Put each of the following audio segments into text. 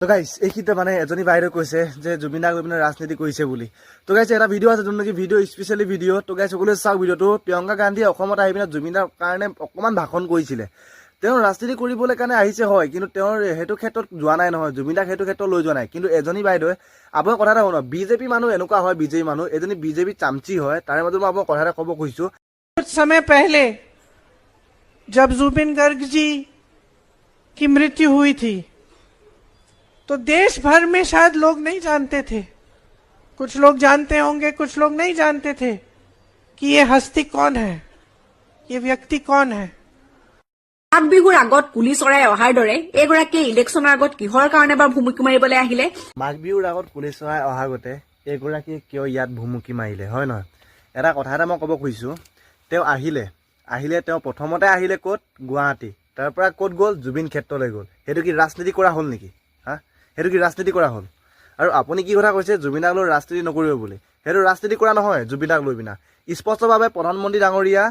তো গাইছ, এইখিনিতে মানে এজনী বাইদেউ কৈছে যে জুবিন দাক লৈ পিনে ৰাজনীতি কৰিছে বুলি। তো গাইছ, এটা ভিডিঅ' আছে, যোনটো নেকি ভিডিঅ' স্পেচিয়েলি ভিডিঅ'। তো গাইছ, সকলোৱে চাওক ভিডিঅ'টো। প্ৰিয়ংকা গান্ধীয়ে অসমত আহি পিনে জুবিন দাৰ কাৰণে অকণমান ভাষণ কৰিছিলে। তেওঁ ৰাজনীতি কৰিবলৈ কাৰণে আহিছে হয়, কিন্তু তেওঁৰ সেইটো ক্ষেত্ৰত যোৱা নাই নহয়, জুবিন দাক সেইটো ক্ষেত্ৰত লৈ যোৱা নাই। কিন্তু এজনী বাইদেৱে, আপোনাৰ কথা এটা শুনক, বিজেপি মানুহ এনেকুৱা হয়, বিজেপি মানুহ, এজনী বিজেপি চামচি হয়। তাৰে মাজত মই আপোনাক কথা এটা ক'ব খুজিছোঁ। कुछ समय पहले जब जुबिन गर्ग जी की मृत्यु हुई थी, तो देश भर में शायद लोग नहीं जानते थे, कुछ लोग जानते होंगे, कुछ लोग नहीं जानते थे कि ये हस्ती कौन है, ये व्यक्ति कौन है। মাঘ বিহুৰ আগত কুলি চৰাই অহাৰ দৰে এইগৰাকীয়ে ইলেকশ্যনৰ আগত কিহৰ কাৰণে বাৰু ভুমুকি মাৰিবলৈ আহিলে? মাঘ বিহুৰ আগত কুলি চৰাই অহাৰ আগতে এইগৰাকীয়ে কিয় ইয়াত ভুমুকি মাৰিলে, হয় নহয়? এটা কথা এটা মই ক'ব খুজিছোঁ। তেওঁ আহিলে আহিলে তেওঁ প্ৰথমতে আহিলে ক'ত? গুৱাহাটী। তাৰ পৰা ক'ত গ'ল? জুবিন ক্ষেত্ৰলৈ গ'ল। সেইটো কি ৰাজনীতি কৰা হ'ল নেকি? হা, সেইটো কি ৰাজনীতি কৰা হ'ল? আৰু আপুনি কি কথা কৈছে, জুবিনদাক লৈ ৰাজনীতি নকৰিব বুলি? সেইটো ৰাজনীতি কৰা নহয়। জুবিনদাক লৈ পিনা স্পষ্টভাৱে প্ৰধানমন্ত্ৰী ডাঙৰীয়া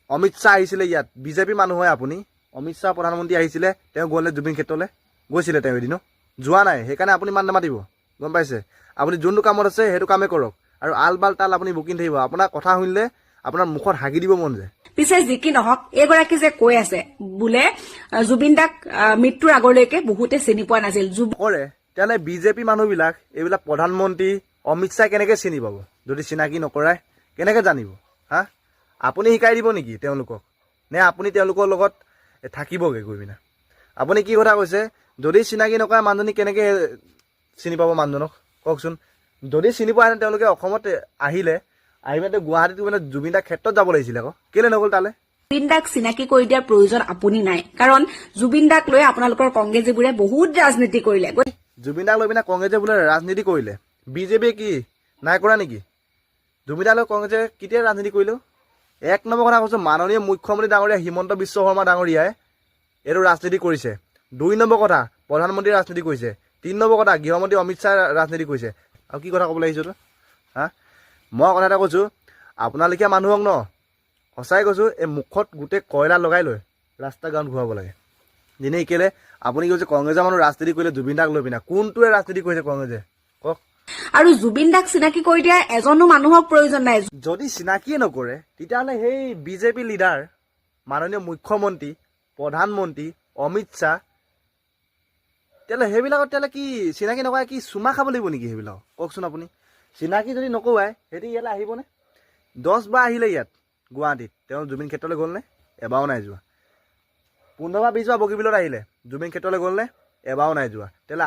অমিত শ্বাহ আহিছিলে ইয়াত। বিজেপি মানুহ হয় আপুনি। অমিত শ্বাহ প্ৰধানমন্ত্ৰী আহিছিলে, তেওঁ গ'লে জুবিন ক্ষেত্ৰলৈ? গৈছিলে তেওঁ এদিনো? যোৱা নাই। সেইকাৰণে আপুনি মাত নামাতিব, গম পাইছে? আপুনি যোনটো কামত আছে, সেইটো কামেই কৰক আৰু আল বাল তাল আপুনি বকি নাথাকিব। আপোনাৰ কথা শুনিলে আপোনাৰ মুখত হাগি দিব মন যায়। পিছে যি কি নহওক, এইগৰাকী যে কৈ আছে বোলে জুবিন দাক মৃত্যুৰ আগলৈকে বহুতে চিনি পোৱা নাছিল। কৰে তেতিয়াহ'লে বিজেপি মানুহবিলাক, এইবিলাক প্ৰধানমন্ত্ৰী অমিত শ্বাহ কেনেকৈ চিনি পাব? যদি চিনাকি নকৰায় কেনেকৈ জানিব? হা, আপুনি শিকাই দিব নেকি তেওঁলোকক, নে আপুনি তেওঁলোকৰ লগত থাকিবগৈ গৈ পিনে? আপুনি কি কথা কৈছে? যদি চিনাকি নকৰে, মানুহজনী কেনেকৈ চিনি পাব মানুহজনক, কওকচোন? যদি চিনি পোৱাহেঁতেন, তেওঁলোকে অসমত আহিলে, আহি পিনে গুৱাহাটীত মানে জুবিন দাৰ ক্ষেত্ৰত যাব লাগিছিলে আকৌ। কেলৈ নগ'ল তালৈ? জুবিন দাক চিনাকি কৰি দিয়াৰ প্ৰয়োজন আপুনি নাই, কাৰণ জুবিন দাক লৈ আপোনালোকৰ কংগ্ৰেছীবোৰে বহুত ৰাজনীতি কৰিলে। জুবিন দাক লৈ পিনে কংগ্ৰেছে বোলে ৰাজনীতি কৰিলে। বিজেপিয়ে কি নাই কৰা নেকি? জুবিন দাক লৈ কংগ্ৰেছে কেতিয়া ৰাজনীতি কৰিলে? এক নম্বৰ কথা কৈছোঁ, মাননীয় মুখ্যমন্ত্ৰী ডাঙৰীয়া হিমন্ত বিশ্ব শৰ্মা ডাঙৰীয়াই এইটো ৰাজনীতি কৰিছে। দুই নম্বৰ কথা, প্ৰধানমন্ত্ৰীয়ে ৰাজনীতি কৰিছে। তিনি নম্বৰ কথা, গৃহমন্ত্ৰী অমিত শ্বাহে ৰাজনীতি কৰিছে। আৰু কি কথা ক'বলৈ আহিছোঁ তই? হা, মই কথা এটা কৈছোঁ, আপোনালোকে মানুহক ন, সঁচাই কৈছোঁ, এই মুখত গোটেই কয়লা লগাই লৈ ৰাস্তা গাঁৱত ঘূৰাব লাগে। যেনে কেলে আপুনি কৈছে কংগ্ৰেছৰ মানুহ ৰাজনীতি কৰিলে জুবিন দাক লৈ পিনে, কোনটোৱে ৰাজনীতি কৰিছে কংগ্ৰেছে, কওক? আৰু জুবিন দাক চিনাকি কৰি দিয়া এজনো মানুহক প্ৰয়োজন নাই। যদি চিনাকিয়ে নকৰে, তেতিয়াহ'লে সেই বিজেপি লিডাৰ মাননীয় মুখ্যমন্ত্ৰী, প্ৰধানমন্ত্ৰী অমিত শ্বাহ, তেতিয়াহ'লে সেইবিলাকত তেতিয়াহ'লে কি চিনাকি নকৰাই কি চুমা খাব লাগিব নেকি সেইবিলাকক? কওকচোন আপুনি। চিনাকি যদি নকৰাই, সিহঁতি ইয়ালৈ আহিবনে? 10 বাৰ আহিলে ইয়াত গুৱাহাটীত, তেওঁ জুবিন ক্ষেত্ৰলৈ গ'লনে? এবাৰো নাই যোৱা। 15 বাৰ 20 বাৰ বগীবিলত আহিলে, জুবিন ক্ষেত্ৰলৈ গ'লনে? এবাৰো নাই যোৱা। তেতিয়াহ'লে